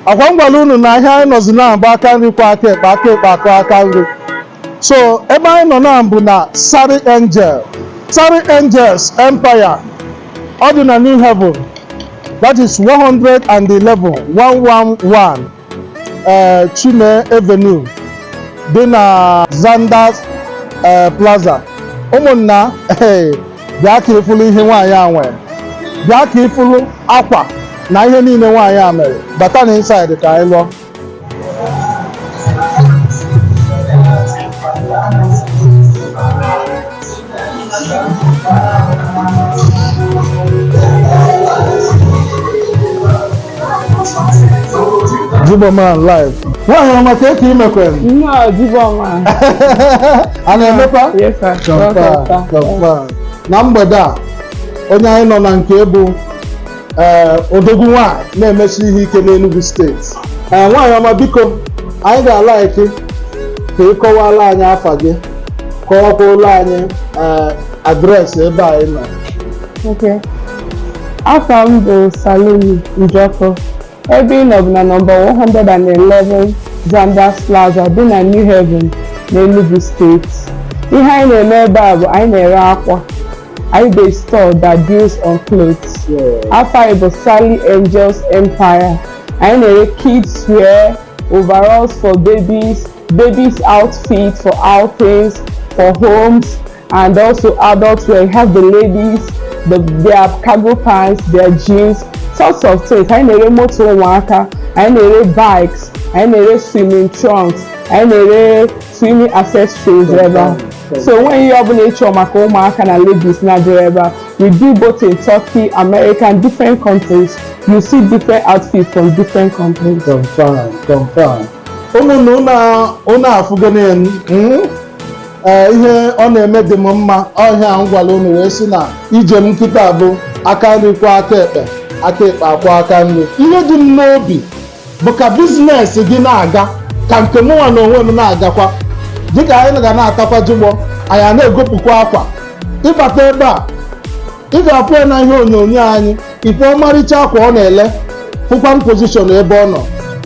Ọkwa m gwara unu na ihe anyị nọzi na bụ aka nri kwa aka ekpe, aka ekpe akụ aka nri. So ebe anyị nọ na bụ na Sally Angel, Sally Angels Empire. Ọ dị na New Haven, that is 111 111 Chime Avenue, dị na Zanders Plaza. Ụmụnna, bịa ka ịfụlụ ihe nwaanyị a nwere. Bịa ka ịfụlụ akwa na ihe niile nwaanyị a mere. Bata na inside ka anyị lụọ. Jigboman live. Nwaanyị ọma, ka eke imekwere? Nnọọ, Jigboman. A na-emekwa? Yes, sir. Confirm, confirm. Na mgbede a, onye anyị nọ na nke bụ odogwu nwaanyị na-emesi ihe ike n'Enugu Steeti. Nwaanyị ọma, biko, anyị ga-alike ka ị kọwala anyị afa gị, kọwakwala anyị address ebe anyị nọ. Okay. Afa m bụ Salome Njọkụ. Ebe ị nọ bụ na nọmba 111 Zanders Plaza dị na New Haven n'Enugu Steeti. Ihe anyị na-eme ebe a bụ anyị na-ere akwa. Anyị bụ a store that deals on clothes. Afa anyị bụ Sally Angels Empire. Anyị na-ere kids wear, overalls for babies, babies outfit for outings, for homes, and also adult wear. You have the ladies, their cargo pants, their jeans, sorts of things. Anyị na-ere moto ụmụaka, anyị na-ere bikes, anyị na-ere swimming trunks, anyị na-ere swimming accessories ebe a. So onweghị ihe ọbụla ị chọrọ maka ụmụaka na ladies na-adịrị ebe a. We do both in Turkey, America and different countries. You see different outfits from different countries. Confirm, confirm. Ụmụnna, unu afụgo ya. Ee, ihe ọ na-eme dị m mma. Ọhịa m gwara unu wee sị na ije m nkịta bụ aka nri kwa aka ekpe, aka ekpe akwa aka nri. Ihe dị m n'obi bụ ka business gị na-aga ka nke mụnwa na onwe m na-agakwa, dịka anyị ga na-atakwa jigbọ, anyị a na-egopụkwa akwa. Ịbata ebe a, ị ga-afụ ya na ihe onyonyo anyị, ife ọmarịcha akwa ọ na-ele, fụkwa m position ebe ọ nọ.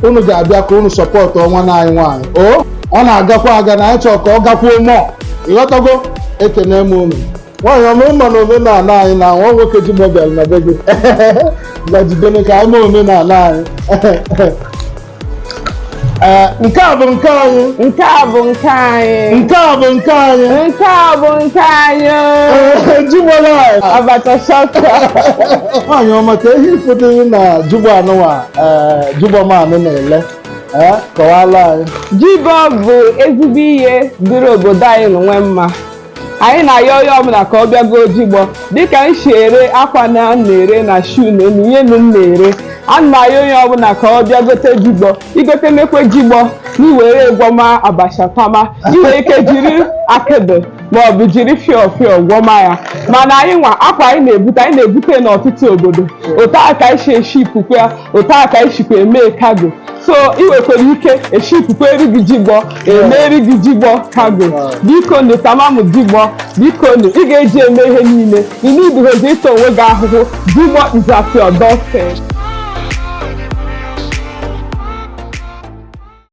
Unu ga-abịa ka unu support ọnwa na anyị nwaanyị o. Ọ na-agakwa aga na anyị chọrọ ka ọ gakwuo mọọ. Ịghọtago? Ekene m unu. Nwaanyị ọma, ịma na omenala anyị na nwa nwoke jigbọ bịara na be gị gbajidere ka anyị mee omenala anyị. Ee, nke a bụ nke anyị. Nke a bụ nke anyị. Nke a bụ nke anyị. Nke a bụ nke anyị. Ee, Jigbo live. Abacha shọka. Nwaanyị ọma, ka ihe ifodere na jigbo anụnwa, ee, jigbo manụ na-ele, ee, kọwala anyị. Jibo bụ ezigbo ihe dịrị obodo anyị n'onwe mma. Anyị na-ayọ onye ọbụla ka ọ bịa goo jigbo. Dịka m si ere akwa na m na-ere na shoe na ihe nu m na-ere, ana m ayọ onye ọbụla ka ọ bịa gote jigbo. Igote mekwe jigbo na iwere gwọma abacha tama. Ị nwere ike jiri akịdị maọbụ jiri fịọ fịọ gwọma ya. Mana anyị nwa, akwa anyị na-ebute, anyị na-ebute n'ọtụtụ obodo. Otu a ka anyị si eshipụkwa ya, otu a ka anyị sikwa eme cargo. So ị nwekwara ike eshipụkwa eri gị jigbo, emeri gị jigbo cargo. Biko nụ, tamamụ jigbo, biko nụ. Ị ga-eji eme ihe niile ị n'idughezi ịta onwe gị ahụhụ. Jigbo is at your doorstep.